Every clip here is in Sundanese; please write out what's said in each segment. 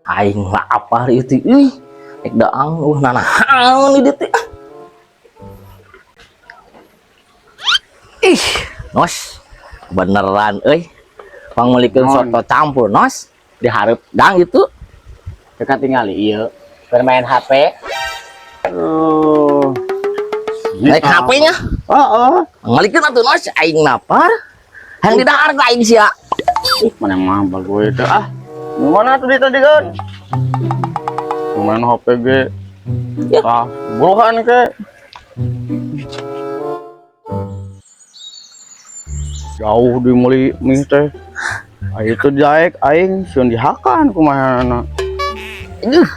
Aing lapar ieu teh euy. Rek daang nanahan di dieu teh. Ah. Ih, Nos. Beneran euy. Pangmeulikeun Naon? soto campur, Nos. Dihareup dang itu. Dekat tinggal ieu bermain HP. Oh. Naik HP-nya. Heeh. Pangmeulikeun atuh, Nos, aing lapar. Hayang didahar ku aing sia. Ih, mana mah bagus itu ah. Mana tuh di tadi kan? Main HP ge. Ya. Ah, buruhan ke. Jauh di meuli mie teh. Ayo tuh jaek aing sieun dihakan kumaha. Aduh,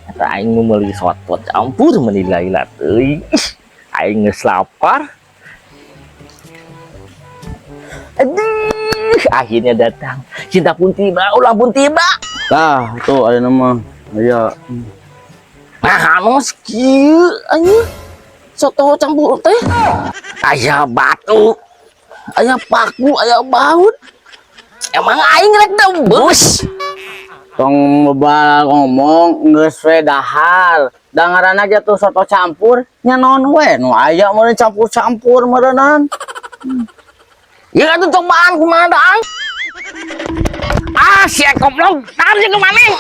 eta aing mau meuli soto campur meuni lila teuing. Ih, aing geus lapar. Aduh, akhirnya datang. Cinta pun tiba, ulang pun tiba. Tah, tuh aya nama. Aya. Nah, Nos kieu anjing. Soto campur teh. Aya batu. Aya paku, aya baut. Emang aing rek debus. Tong bebal ngomong geus we dahar. Da ngaranna ge tuh soto campur nya naon we nu aya meureun campur-campur meureunnan. Ya atuh cobaan kumaha daang. Ah, sia goblok, tar jeung maneh.